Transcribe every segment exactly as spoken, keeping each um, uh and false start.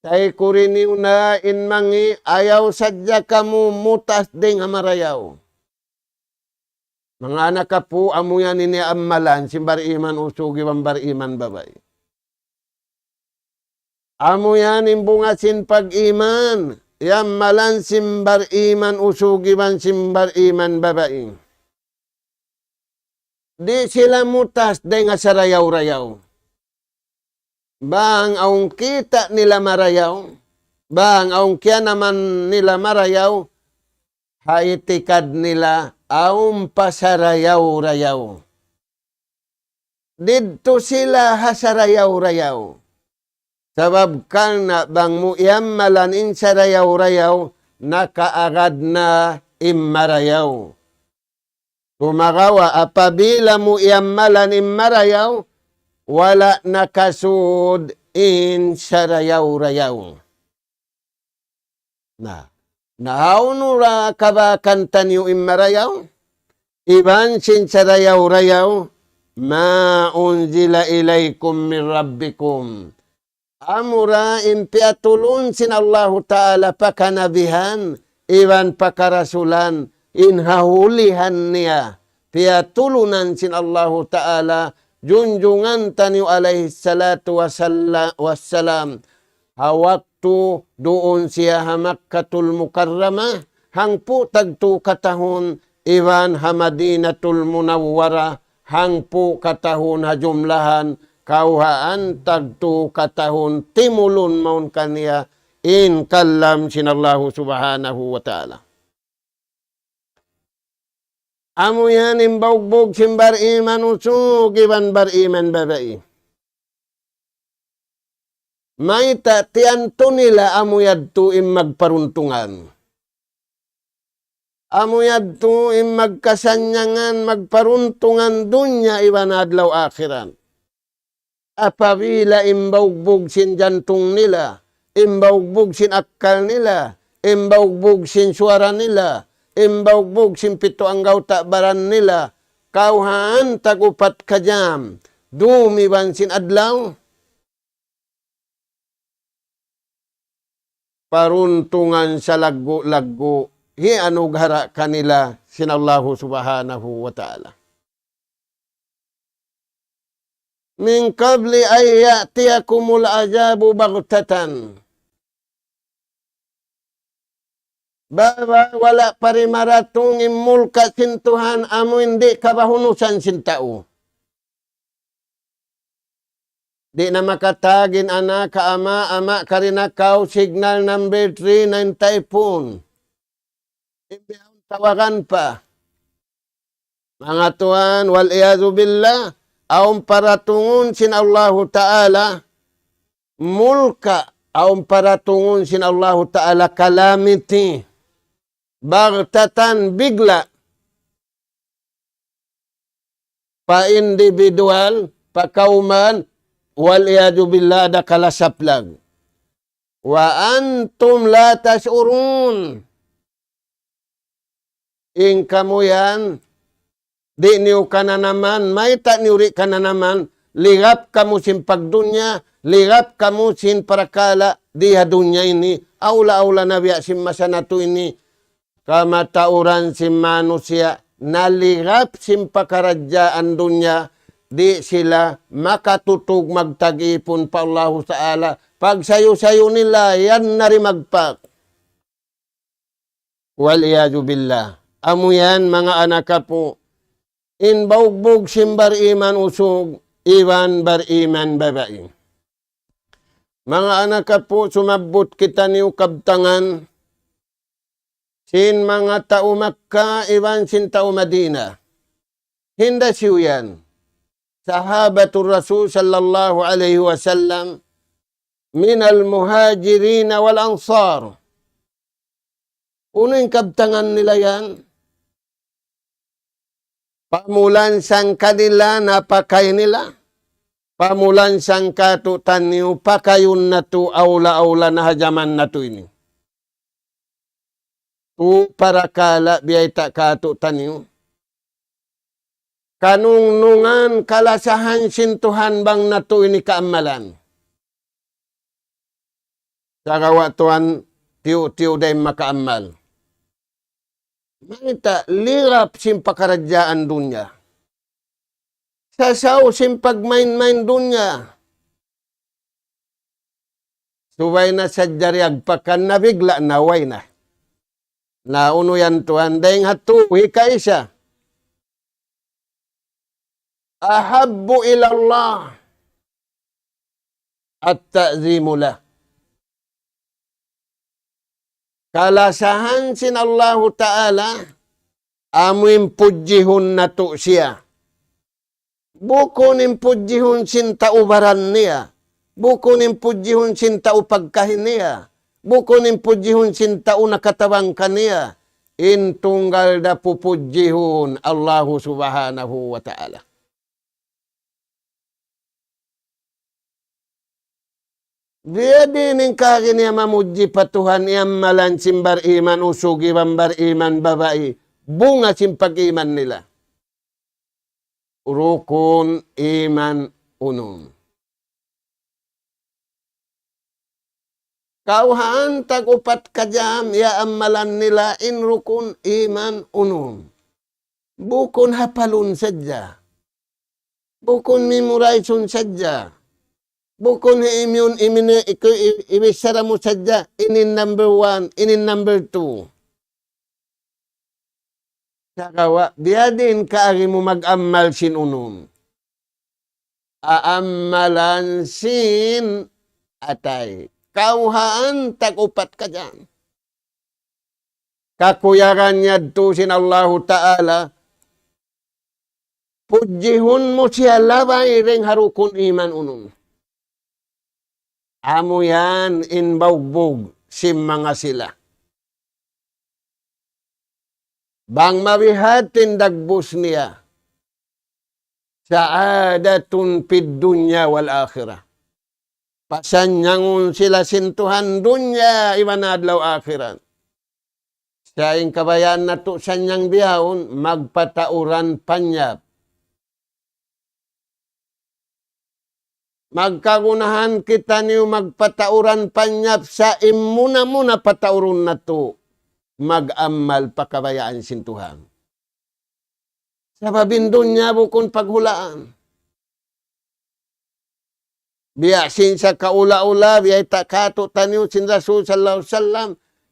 Taykurin niyu na in mangi', ayaw sadja kamu mutas dayng ha marayaw. Manga anak apu', amu yan in iyaammalan sin bariman usug iban bariman babai. Amu yan in bunga sin pag-iman, iyaammalan sin bariman usug iban sin bariman babai. Di' sila mutas dayng ha sarayaw-rayaw. Bang awn kita' nila marayaw, bang awn kiyanaman nila marayaw, ha itikad nila awn pa sarayaw-rayaw. Didtu sila ha sarayaw-rayaw. Sabab karna' bang mu iyammalan in sarayaw-rayaw, nakaagad na in marayaw. Sumagawa' apabila mu iyammalan in marayaw, wala' nakasud in sarayaw-rayaw. Na, na hawnu ra kabakan taniyu in marayaw, iban sin sarayaw-rayaw, ما أنزل إليكم من ربكم. Amura in piyatulun sin Allahu Ta'ala pa kanabihan, iban pa karasulan, in ha hulihan niya, piyatulunan sin Allahu Ta'ala, junjungan taniyu alayhi salatu wasalla-, wassalam, ha waktu duun siya ha Makkatul Mukarramah, hangpu' tagtu katahun, iban ha Madinatul Munawwarah, hangpu' katahun ha jumlahan, kawhaan tagtu katahun timulun mawn kaniya in kalam sin Allahu Subhanahu wa Ta'ala. Amu yan in baugbug sin bariman usug iban bariman babai. Mayta' tiyantu nila amu yadtu in magparuntungan. Amu yadtu in magkasannyangan, magparuntungan dunya iban adlaw akhirat. Apabila in baugbug sin jantung nila, in baugbug sin akkal nila, in baugbug sin suwara nila, in baugbug sin pitu anggawta' baran nila, kawhaan tag-upat ka jam, dum iban sin adlaw, paruntungan salaggu'-laggu' hiyanughara' kanila sin Allahu Subhanahu wa Ta'ala. من قبل أن يأتيكم العذاب بغتة. Baba, wala' pa ri maratung in mulka' sin Tuhan amu in di' kabahunusan sin tau. Di' na makatag in anak ha ama', ama' karinakaw, signal number three na in typhoon. Imbihaun tawagan pa. Manga tuwan, والعياذ بالله, awn paratungun sin Allahu Ta'ala mulka', awn paratungun sin Allahu Ta'ala calamity. بغتة, bigla'. Pa individual, pa kawman, والعياذ بالله, adakala saplag. وأنتم لا تشعرون. In kamu yan, di' niyu kananaman, mayta' niyu di' kananaman, ligap kamu sin pagdunya, ligap kamu sin parakala' di ha dunya ini, awla-awla na biya' sin masa natu' ini, kamatauran sin manusiya', naligap sin pakaradjaan dunya, di' sila makatutug magtag-ipun pa Allahu Ta'ala, pagsayu-sayu nila, yan na ri magpak. والعياذ بالله. Amu yan, manga anak apu', in baugbug sin bariman usug, iban bariman babai. Manga anak apu', sumabbut kitaniyu kabtangan sin manga tau Makkah, iban sin tau Madinah. Hinda siyu yan? Sahabatur Rasul sallallahu alayhi wasallam, من المهاجرين والأنصار. Unu in kabtangan nila yan? Pamulan sangka nila, napakay nila. Pamulan sangka tu taniyu, pakayun natu' awla-awla na ha jaman natu' ini. Tu parakala' biyayta' katu' taniyu. Kanungnungan kalasahan sin Tuhan bang natu' ini kaammalan. Sagawa' tuwan, tiyu'-tiyu' da in makaamal. Mayta', lirap sin pakaradjaan dunya. Sasaw sin pagmain-main dunya. Subay na sadja diyagpakan na bigla na way na. Na unu yan tuwan, dayng ha tū, hikaisa. أحب إلى الله التعظيم له. Kalasahan sin Allahu Ta'ala, amu in pudjihun natu' siya. Bukun in pudjihun sin tau baran niya. Bukun in pudjihun sin tau pagkahi niya. Bukun in pudjihun sin tau nakatabang kaniya. In tunggal da pupudjihun Allahu Subhanahu wa Ta'ala. Biyadiin in kari niya mamudji pa Tuhan, iyamalan sin bariman usug iban bariman babai, bunga sin pag-iman nila. Rukun iman unum. Kawhaan tag-upat ka jam, iyaamalan nila in rukun iman unum. Bukun hapalun sadja. Bukun memorize-un sadja. Bukun hi imyun imine iku i-, ibichara mu sadja, ini number one, ini number two. Sagawa', biyadiin kari mu mag-amal sin unum. Aamalan sin atay. Kawhaan tag-upat ka jam. Kakuyagan yadtu sin Allahu Ta'ala, pudjihun mu siya labay dayng ha rukun iman unum. Amu yan in baugbug sin manga sila. Bang mabihat in dagbus niya, سعادة في الدنيا والآخرة. Pasanyangun sila sin Tuhan dunya iban adlaw akhirat. Sa' in kabayaan natu' sanyang bihaun, magpatauran panyap. Magkagunahan kitaniyu magpatauran panyap sa' in muna-muna pataurun natu', mag-amal pa kabayaan sin Tuhan. Sabab in dunya bukun paghulaan. Biya' sin sakaula-ula, biya' ta' kātu'niyu sin Rasul sallallahu alayhi wasallam,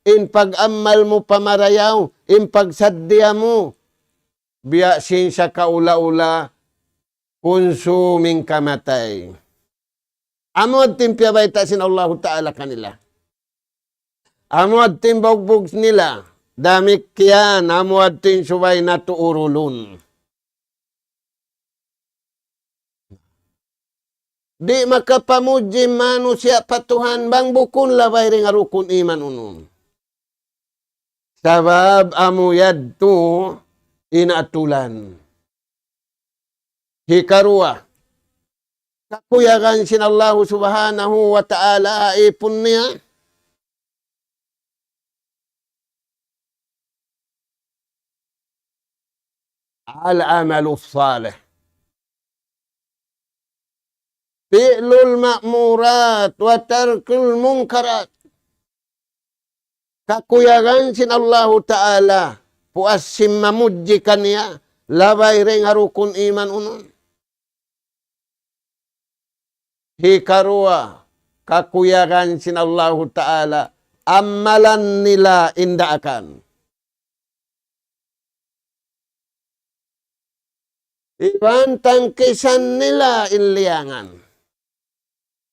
in pag-amal mu pa marayaw, in pagsaddiya mu, biya' sin sakaula-ula, kunsum in kamatay. Amu yadtu in piyabayta' sin Allahu Ta'ala kanila. Amu yadtu in baugbug nila. Damikkiyan, amu yadtu in subay natu' urulun. Di' makapamudji in manusiya' pa Tuhan bang bukun labay dayng ha rukun iman unum. Sabab amu yadtu in atulan. Hikaruwa, kakuyagan sin Allahu Subhanahu wa Ta'ala ha ipun niya. العمل الصالح. فعل المأمورات وترك المنكرات. Kakuyagan sin Allahu Ta'ala, puas sin mamudji kaniya, labay dayng ha rukun iman unum. Hikaruwa, kakuyagan sin Allahu Ta'ala, amalan nila in daakan. Iban tangkisan nila in liyangan.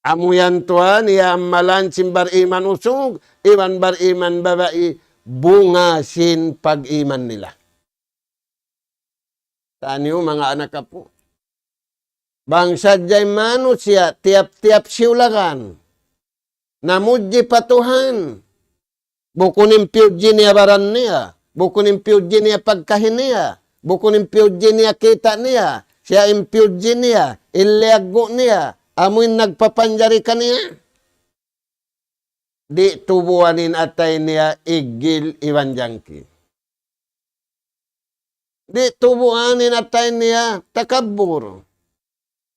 Amu yan tuwan, iyaamalan sin bariman usug, iban bariman babai, bunga sin pag-iman nila. Taniyu manga anak apu'. Bang sadja in manusiya', tiyap-tiyap siyulagan. Namudji pa Tuhan. Bukun in piyudji niya baran niya. Bukun in piyudji niya pagkahi niya. Bukun in piyudji niya kita' niya. Siya in piyudji niya, in liyaggu' niya. Amu in nagpapanjari kaniya. Di' tubuan in atay niya iggil iban jangki. Di' tubuan in atay niya takabbur.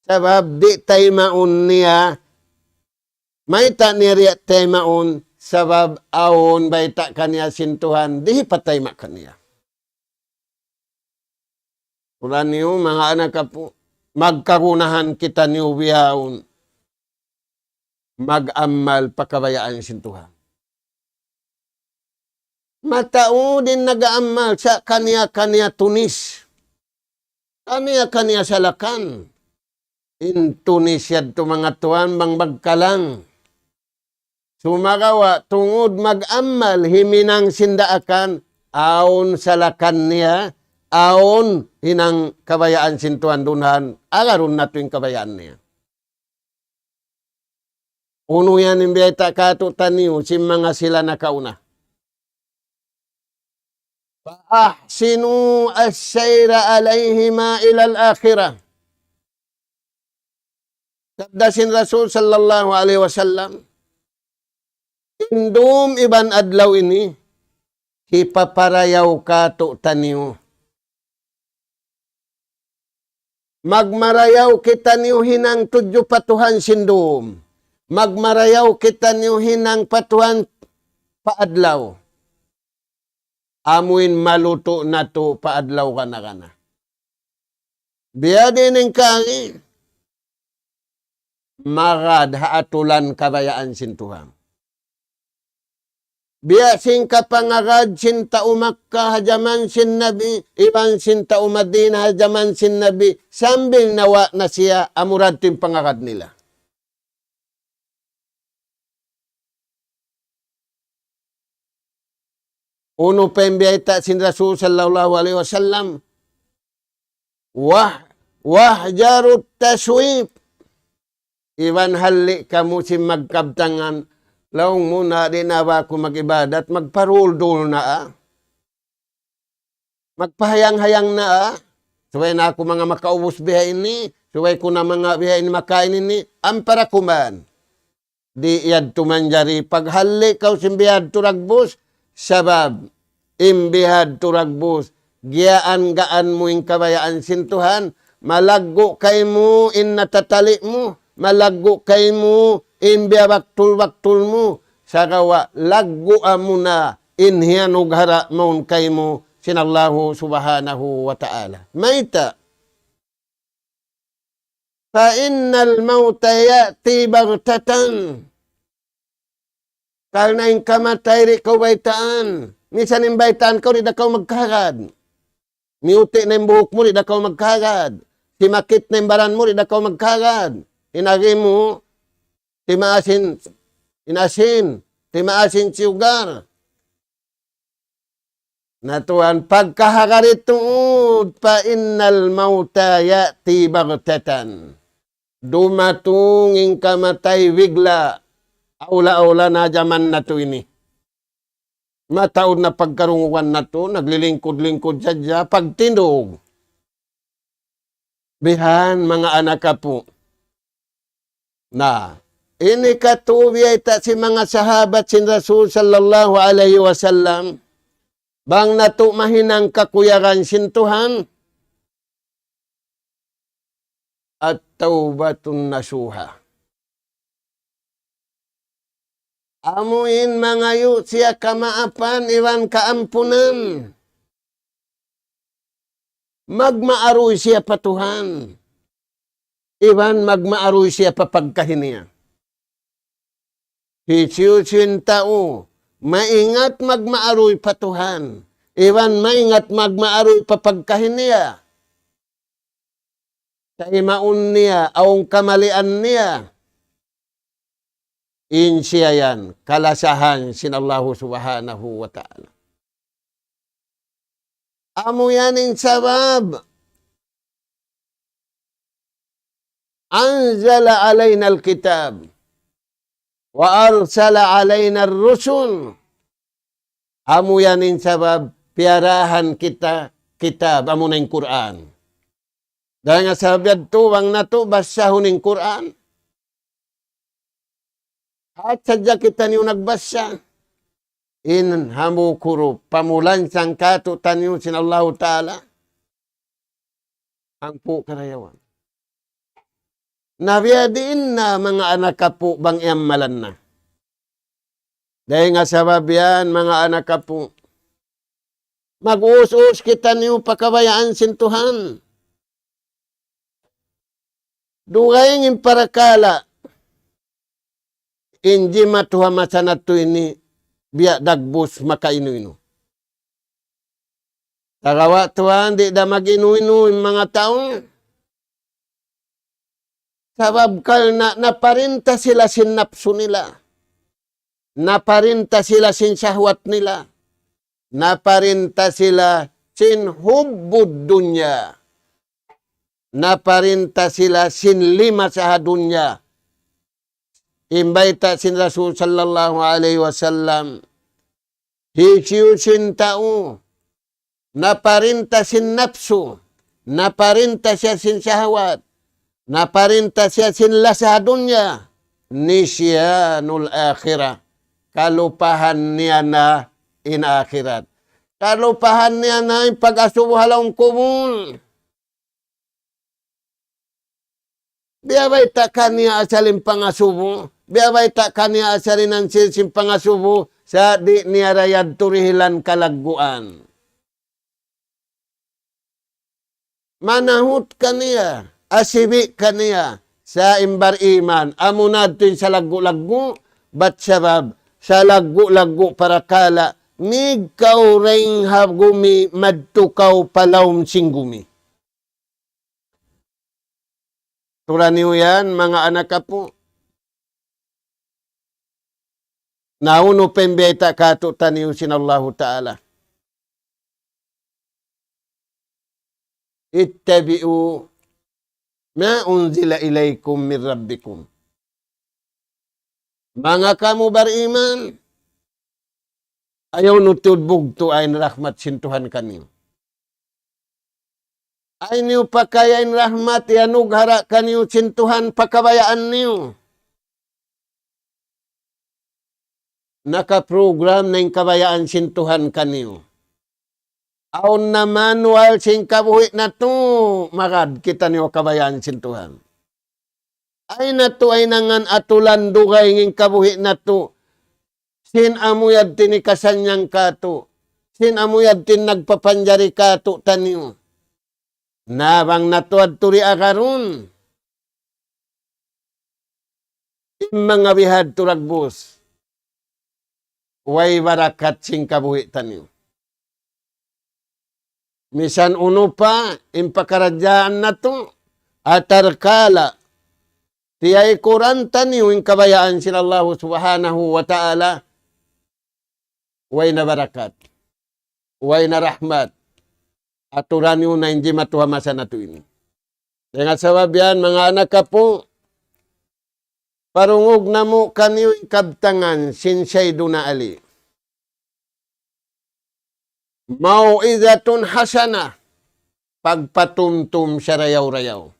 Sabab di' taymaun niya Mayta' niya riya' taymaun, sabab awn bayta' kaniya sin Tuhan, di' hipatayma' kaniya. Pula niyu, manga anak apu', magkagunahan kitaniyu bihaun mag-amal pa kabayaan sin Tuhan. Mataud in nag-amal sa' kaniya-kaniya tunis. Kaniya-kaniya salakan. In tunis yadtu manga tuwan bang magkalang. Sumagawa' tungud mag-amal himinang sin daakan, awn salakan niya, awn hinang kabayaan sin Tuhan duun, agarun natu' in kabayaan niya. Unu yan in biyayta' kātu'niyu sin manga sila nakauna. فأحسنوا السير عليهما إلى الآخرة. Sabda sin Rasul sallallahu alayhi wasallam, in dūm iban adlaw ini, hipaparayaw kātu'niyu. Magmarayaw kitaniyu hinang tudju pa Tuhan sin dūm. Magmarayaw kitaniyu hinang pa Tuhan pa adlaw. Amuin malutu' natu' pa adlaw kana-kana. Biya' diin in kari. Magad ha atulan kabayaan sin Tuhan. Biya' sin kapangagad sin tau Makkah ha jaman sin Nabi, iban sin tau Madinah ha jaman sin Nabi, sambil nawa' na siya, amura tuud in pangagad nila. Unu pa in biyayta' sin Rasul sallallahu alayhi wasallam, وَاحْ-، وَاحْذَرُوا التَّسْوِيفَ. Iban halli' kamu sin magkabtangan, laung mu na di' na ba aku mag-ibadat, magparuldul na, ah. Magpahayang-hayang na, ah. Subay na aku manga makaubus biha ini, subay ku na manga biha ini makain ini, ampara ku man. Di' yadtu manjari paghalli' kaw sin bihadtu dagbus, sabab in bihadtu dagbus, giyaan-gaan mu in kabayaan sin Tuhan, malaggu' kaymu in natatali' mu, malaggu' kaymu in biyabaktul-baktul mu, sagawa' laggu'a mu na in hiyanughara' mawn kaymu sin Allahu Subhanahu wa Ta'ala. Mayta'? فَإِنَّ الْمَوْتَ يَأْتِي بَغْتَةً. Karna' in kamatay di' kaw baytaan. Minsan in baytaan kaw di' da kaw magkahagad. Miyuti' na in buhuk mu di' da kaw magkahagad. Simakit na in baran mu di' da kaw magkahagad. In agi mu, timaas in, in asin, timaas in siyugar. Na tuwan, pagkahagad tuud, فَإِنَّ الْمَوْتَ يَأْتِي بَغْتَةً. Dumatung in kamatay bigla', awla-awla na jaman natu' ini. Mataud na pagkarungugan natu', naglilingkud-lingkud sadja, pagtindug. Bihan manga anak apu'. Na, ini katu' biyayta' sin manga sahabat sin Rasul sallallahu alayhi wasallam, bang natu' mahinang kakuyagan sin Tuhan, التَّوْبَةُ النَّصُوحَةُ. Amu in mangayu' siya kamaapan iban kaampunan. Magmaaruy siya pa Tuhan. Iban magmaaruy siya pa pagkahi niya. Hisiyu-siyu in tau maingat magmaaruy pa Tuhan, iban maingat magmaaruy pa pagkahi niya. Taymaun niya, awn kamalian niya. In siya yan, kalasahan sin Allahu Subhanahu wa Ta'ala. Amu yan in sabab, أَنْزَلَ عَلَيْنَا الْكِتَابَ وَأَرْسَلَ عَلَيْنَا الرُّسُلَ. Amu yan in sabab piyarahan kita kitab, amuna in Qur'an. Dayn ha sabab yadtu bang natu' basahun in Qur'an. Hāti sadja kitaniyu nagbasa. In hambuuk hurup, pamulansang kātu'niyu sin Allahu Ta'ala. Hangpu' karayawan. Na biya' diin na manga anak apu' bang iyamalan na. Dayn ha sabab yan, manga anak apu', mag-us-us kitaniyu pa kabayaan sin Tuhan. Dugaing in parakala' in jimatu ha masa natu' ini biya' dagbus makainu-inu. Sagawa' tuwan, di' da mag-inu-inu in manga tau. Sabab karna' naparinta sila sin napsu nila. Naparinta sila sin sahwat nila. Naparinta sila sin hubbud dunya. Naparinta sila sin limasa ha dunya. In bayta' sin Rasul sallallahu alayhi wasallam, hisiyu-siyu in tau naparinta sin napsu, naparinta siya sin sahwat, naparinta siya sin lasa ha dunya, نسيان الآخرة. Kalupahan niya na in akhirat. Kalupahan niya na in pag-asubu ha lawm kubul. Biya' bayta' kaniya asal in pangasubu. Biya' bayta' kaniya asal in ansil sin pangasubu. Sa' di' niya ra yadtu dihilan kalagguan. Manahut kaniya, asibi' kaniya, sa' in bar-iman, amu na yadtu in salaggu'-laggu', bat sabab, salaggu'-laggu' parakala', mīg kaw dayn ha gumi madtu kaw pa lawm sin gumi. Tura niyu yan, manga anak apu'. Na unu pa in biyayta' kātu'niyu sin Allahu Ta'ala. اتبعوا ما أنزل إليكم من ربكم. Manga kamu bar-iman, ayaw niyu tuud bugtuun in rahmat sin Tuhan kaniyu. Ayaw niyu pakayan in rahmat iyanughara' kaniyu sin Tuhan pa kabayaan niyu. Nakaprogram na in kabayaan sin Tuhan kaniyu. Awn na manual sin kabuhi' natu', magad kitaniyu kabayaan sin Tuhan. Ayaw natu' ayanan atulan dugaing in kabuhi' natu'. Sin amu yadtu in hikasannyang kātu'. Sin amu yadtu in nagpapanjari kātu'niyu. Na bang natu' yadtu di' agarun. In manga bihadtu dagbus. Way barakat sin kabuhi' taniyu. Misan unu pa, in pakaradjaan natu', atarkala', tiyaykuran taniyu in kabayaan sin Allahu Subhanahu wa Ta'ala, way na barakat, way na rahmat, aturan niyu na in jimatu ha masa natu' ini. Dayn ha sabab yan, manga anak apu', parungug namu' kaniyu in kabtangan sin Sayyiduna Ali. موعظة حسنة, pagpatumtum sarayaw-rayaw.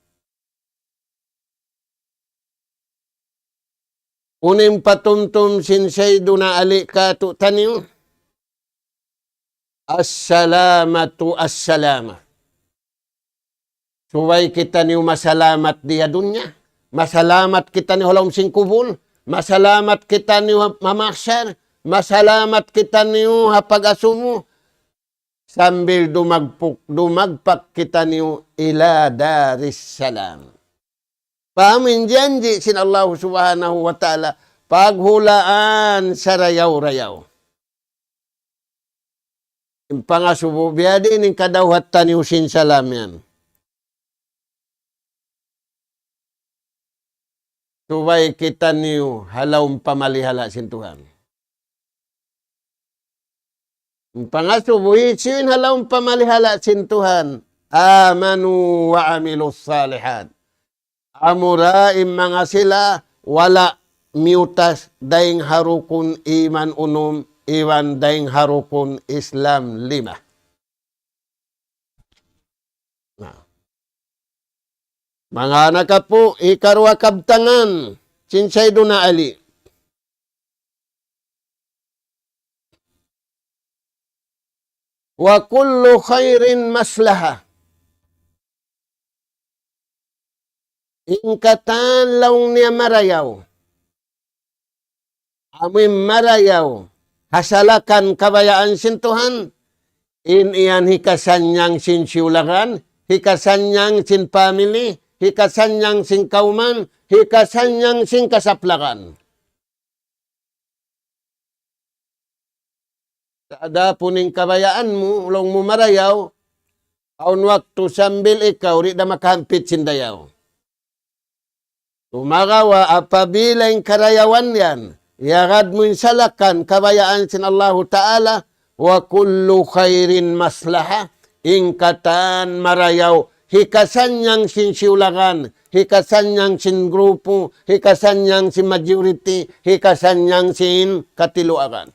Unu in patumtum sin Sayyiduna Ali kātu'niyu? السلامة السلامة. Subay kitaniyu masalamat di ha dunya, masalamat kitaniyu ha lawm sin kubul, masalamat kitaniyu ha, ha mahsar, masalamat kitaniyu ha pag-asubu, sambil dumagpuk-, dumagpak kitaniyu إلى دار السلام. Paham in janji' sin Allahu Subhanahu wa Ta'ala, paghulaan sarayaw-rayaw. In pangasubu, biyadiin in kadawhat taniyu sin salam yan. Subay kitaniyu ha lawm pamalihala' sin Tuhan. In pangasubu, hisiyu in ha lawm pamalihala' sin Tuhan? آمنوا وعملوا الصالحات. Amura in manga sila wala' miyutas dayng ha rukun iman unum, iban dayng ha rukun Islam lima. Na. Manga anak apu', hikaruwa kabtangan sin Sayyiduna Ali. وكل خير مصلحة. In katan laung niya marayaw. Amuin marayaw, hasalakan kabayaan sin Tuhan, in iyan hikasannyang sin siyulagan, hikasannyang sin family, hikasannyang sin kawman, hikasannyang sin kasaplagan. Adapun in kabayaan mu, laung mu marayaw, awn waktu sambil ikaw, di' da makahampit sin dayaw. Sumagawa' apabila in karayawan yan, iyagad mu in salakan kabayaan sin Allahu Ta'ala, وكل خير مصلحة, in katan marayaw, hikasannyang sin siyulagan, hikasannyang sin grupu, hikasannyang sin majority, hikasannyang sin katiluagan.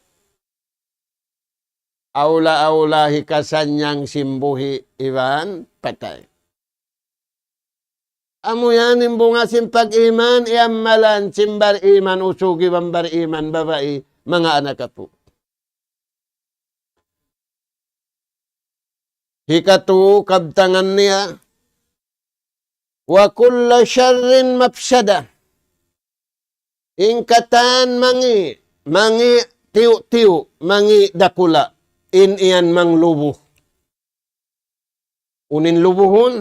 Awla-awla hikasannyang sin buhi' iban patay. Amu yan in bunga sin pag-iman, iyamalan sin bariman usug iban bariman babai, manga anak apu'. Hikatu kabtangan niya, وكل شر مفسدة. In katan mangi', mangi' tiyu'-tiyu', mangi' dakula', in iyan manglubu. Unu in lubuhun?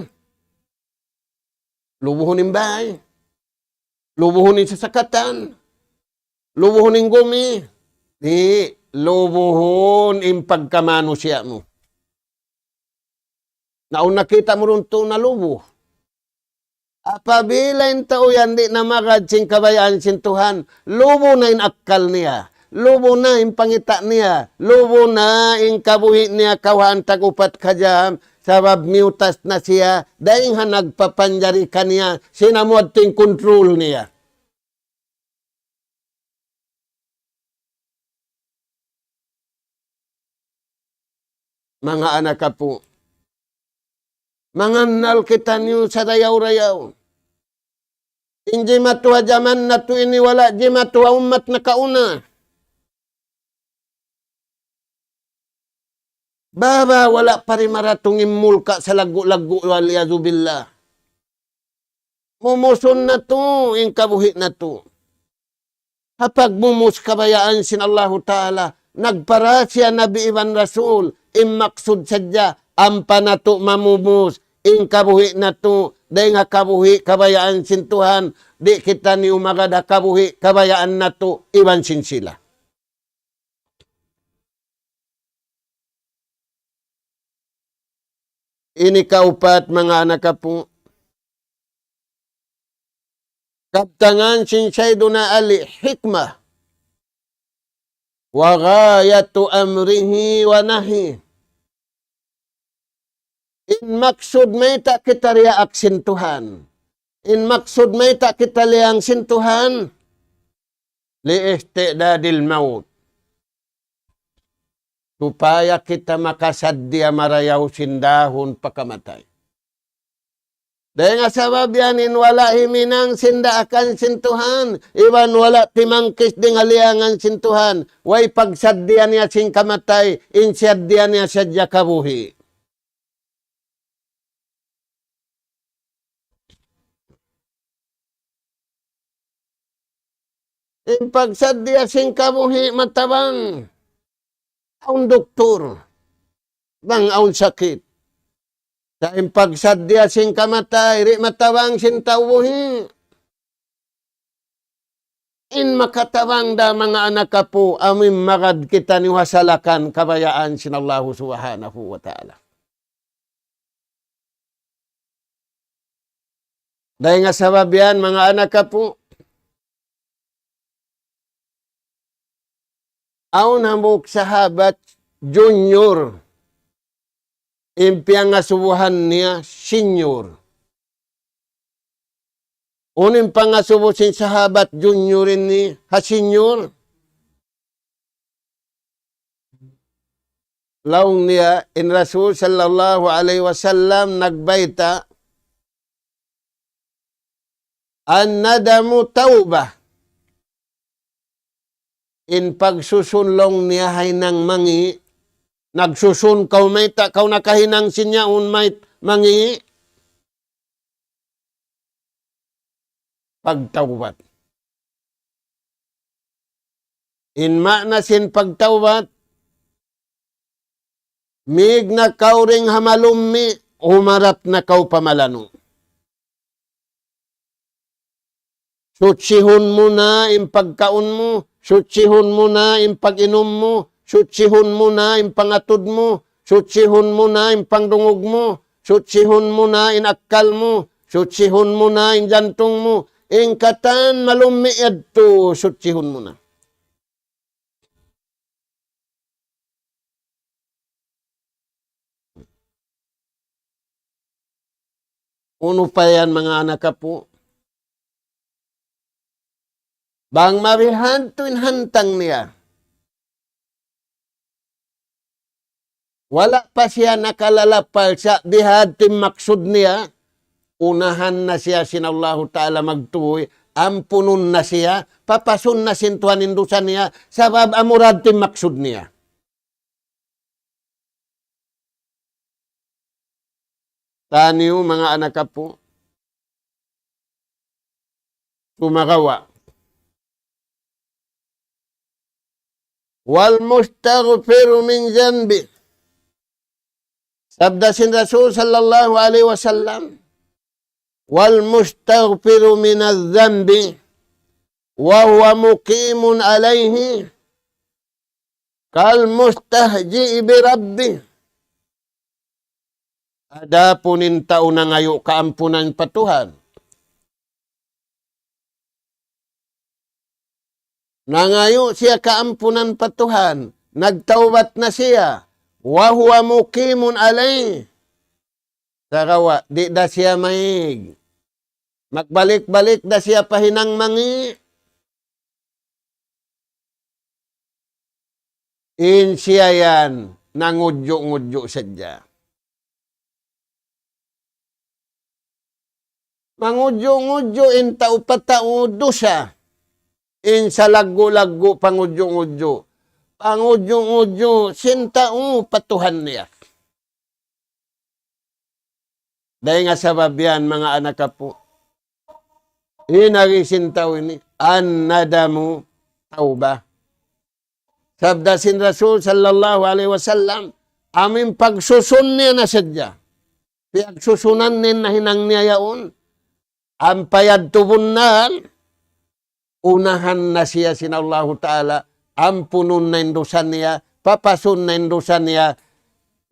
Lubuhun in bay. Lubuhun in sasakatan. Lubuhun in gumi. Di', lubuhun in pagkamanusiya' mu. Na awn nakita' mu duun tuud na lubu. Apabila in tau yan di' na magad sin kabayaan sin Tuhan, lubu na in akkal niya, lubu na in pangita' niya, lubu na in kabuhi' niya kawhaan tag-upat ka jam, sabab miyutas na siya, dayn ha nagpapanjari kaniya, sin amu yadtu in control niya. Manga anak apu', mangannal kitaniyu sarayaw-rayaw. In jimatu ha jaman natu' ini wala' jimatu ha ummat nakauna. Baba wala' pa ri maratung in mulka' salaggu'-laggu', wal iyadhu billah. Mumusun natu' in kabuhi' natu'. Ha pagmumus kabayaan sin Allahu Ta'ala, nagpara siya Nabi iban Rasul, in maksud sadja, ampa natu' mamumus, in kabuhi' natu', dayn ha kabuhi' kabayaan sin Tuhan, di' kitaniyu magad ha kabuhi' kabayaan natu', iban sin sila. Ini kaupat, manga anak apu'. Kabtangan sin Sayyiduna Ali, hikmah. وغاية أمره ونهيه. In maksud mayta' kita diyaak sin Tuhan. In maksud mayta' kita liyang sin Tuhan. لاستعداد الموت. Supaya kita makasaddiya marayaw sin dahun pakamatay. Dayn ha sabab yan in wala' himinang sin daakan sin Tuhan, iban wala' timangkis dayn ha liyangan sin Tuhan, way pagsaddiya niya sin kamatay, in saddiya niya sadja kabuhi'. In pagsaddiya sin kabuhi' matabang awn doktor, bang awn sakit. Sa' in pagsaddiya sin kamatay, di' matabang sin tau buhi'. In makatabang da, manga anak apu', amu in magad kitaniyu ha salakan kabayaan sin Allahu Subhanahu wa Ta'ala. Dayn ha sabab yan, manga anak apu', awn hambuuk sahabat junior, in piyangasubuhan niya senior. Unu in pangasubu sin sahabat junior ini ha senior? Laung niya, in Rasul sallallahu alayhi wasallam nagbayta', الندم توبة. In pagsusun laung niya ha hinang mangi', nagsusun kaw mayta' kaw nakahinang sin yaun mayt-, mangi'. pagtawbat. In maana sin pagtawbat, mīg na kaw dayn ha malummi', humarap na kaw pa malanu'. Suchihun mu na in pagkaun mu, suchihun mu na in pag-inum mu, suchihun mu na in pangatud mu, suchihun mu na in pangdungug mu, suchihun mu na in akkal mu, suchihun mu na in jantung mu, in katan malummi' yadtu, suchihun mu na. Unu pa yan, manga anak apu'? Bang mabihadtu in hantang niya, wala' pa siya nakalalapal sa' bihadtu in maksud niya, unahan na siya sin Allahu Ta'ala magtuy, ampunun na siya, papasun na sin Tuhan in dusa niya, sabab amura hadtu in maksud niya. Taniyu, manga anak apu'. Sumagawa'. والمستغفر من ذنبه. Sabda sin Rasul sallallahu alayhi wasallam, والمستغفر من الذنب وهو مقيم عليه كالمستهجئ بربه. Adapun in tau nangayu' kaampunan pa Tuhan, nangayu' siya kaampunan pa Tuhan, nagtawbat na siya, وهو مقيم عليه. Sagawa', di' da siya maig. Magbalik-balik da siya pa hinang mangi'. In siya yan, nangudju'-ngudju' sadja. Mangudju'-ngudju' in tau pa tau dusa. In salaggu'-laggu' pangudju'-ngudju'. Pangudju'-ngudju' sin tau pa Tuhan niya. Dayn ha sabab yan, manga anak apu'. In agi sin tau ini, الندم توبة. Sabda sin Rasul sallallahu alayhi wasallam, amu in pagsusun niya na sadja. Piyagsusunan niya in nahinang niya yaun. Ampa yadtu bunnal, unahan na siya sin Allahu Ta'ala, ampunun na in dusa niya, papasun na in dusa niya,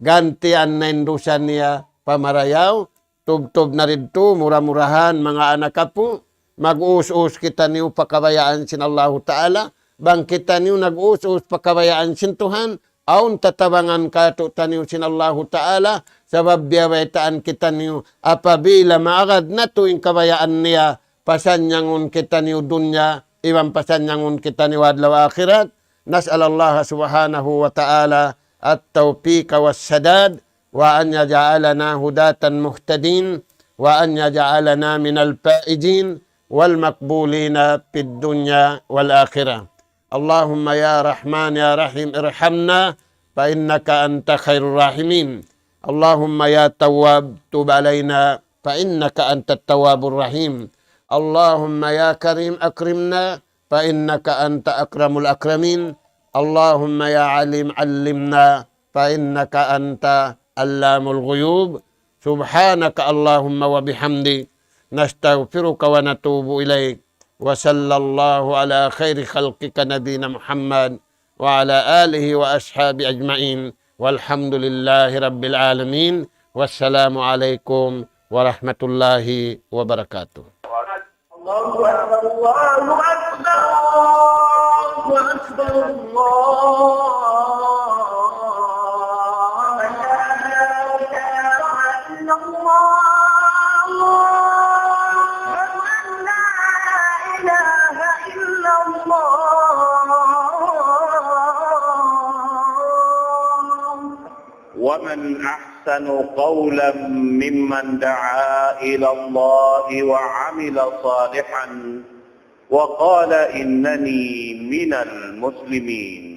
gantian na in dusa niya pa marayaw. Tubtub na didtu, mura-murahan, manga anak apu', mag-us-us kitaniyu pa kabayaan sin Allahu Ta'ala. Bang kitaniyu nag-us-us pa kabayaan sin Tuhan, awn tatabangan kātu'niyu sin Allahu Ta'ala, sabab biyabaytaan kitaniyu, apabila maagad natu' in kabayaan niya, pasannyangun kitaniyu dunya, iban pasannyangun kitaniyu adlaw akhirat. نسأل الله سبحانه وتعالى التوفيق والسداد، وأن يجعلنا هداة مهتدين، وأن يجعلنا من الفائزين والمقبولين في الدنيا والآخرة. اللهم يا رحمن يا رحيم ارحمنا فإنك أنت خير الراحمين. اللهم يا تواب تب علينا فإنك أنت التواب الرحيم. اللهم يا كريم أكرمنا فإنك أنت أكرم الأكرمين. اللهم يا عليم علمنا فإنك أنت علام الغيوب. سبحانك اللهم وبحمدك، نستغفرك ونتوب إليك. وصلى الله على خير خلقك نبينا محمد وعلى آله وأصحابه أجمعين. والحمد لله رب العالمين. والسلام عليكم ورحمة الله وبركاته. الله أكبر، الله أكبر، الله أكبر، الله أكبر. أشهد أن لا إله إلا الله. أشهد أن لا إله إلا الله. ومن أحسن قولا ممن دعا إلى الله وعمل صالحا وقال إنني من المسلمين.